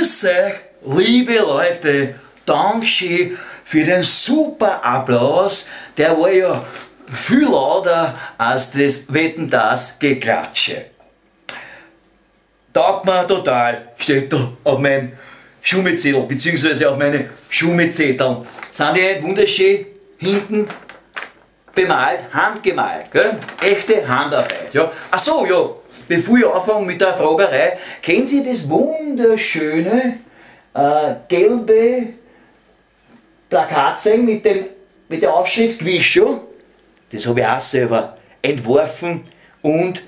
Grüß euch, liebe Leute, Dankeschön für den super Applaus, der war ja viel lauter als das Wetten, dass Geklatsche. Taugt mir total, steht da auf meinem Schuhmetzettel, beziehungsweise auf meine Schuhmetzettel. Sind die wunderschön hinten bemalt, handgemalt, gell? Echte Handarbeit. Ja. Ach so, ja, bevor ich anfange mit der Fragerei, kennen Sie das wunderschöne gelbe Plakat mit der Aufschrift Quizshow? Das habe ich auch selber entworfen und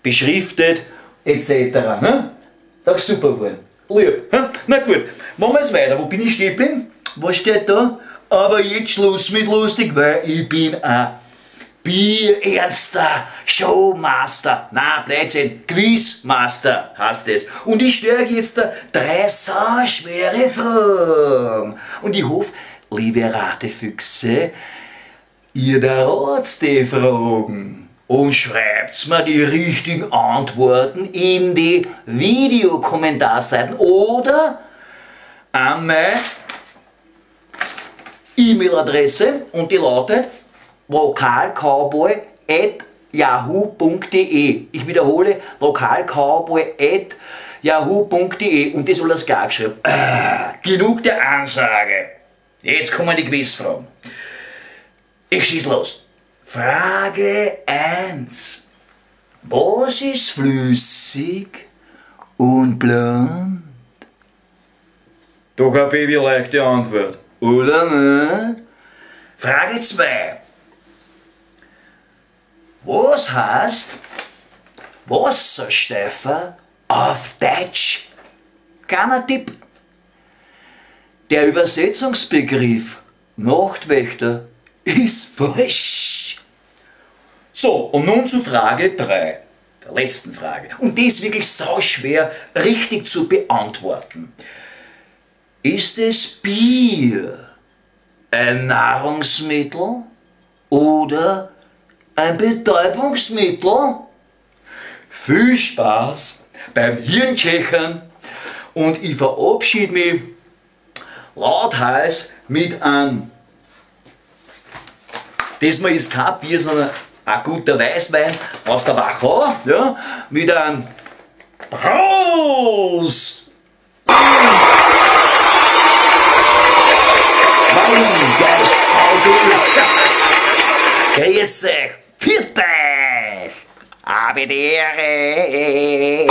beschriftet etc. Ne? Das ist super geworden. Lieb. Na gut, machen wir jetzt weiter. Wo bin ich stehen geblieben? Was steht da? Aber jetzt Schluss mit lustig, weil ich bin ein bierernster Showmaster. Na, Blödsinn, Quizmaster heißt es. Und ich stelle euch jetzt drei sauschwere Fragen. Und ich hoffe, liebe Ratefüchse, ihr erratet die Fragen und schreibt mir die richtigen Antworten in die Videokommentarseiten oder an meine E-Mail-Adresse und die lautet vokalcowboy@yahoo.de. Ich wiederhole, vokalcowboy@yahoo.de und das alles klar geschrieben. Genug der Ansage. Jetzt kommen die Quizfragen. Ich schieß los. Frage 1. Was ist flüssig und blond? Doch eine babyleichte Antwort. Oder nicht? Frage 2. Was heißt Wassersteifer auf Deutsch? Kleiner Tipp. Der Übersetzungsbegriff Nachtwächter ist falsch. So, und nun zu Frage 3, der letzten Frage. Und die ist wirklich sauschwer richtig zu beantworten. Ist es Bier ein Nahrungsmittel oder ein Betäubungsmittel? Viel Spaß beim Hirnchechern und ich verabschiede mich lauthals mit einem, diesmal ist kein Bier, sondern ein guter Weißwein aus der Wachau, ja, mit einem Prost! Wein, der ist saugut! Grüß euch! Pfiat euch! Habe die Ehre!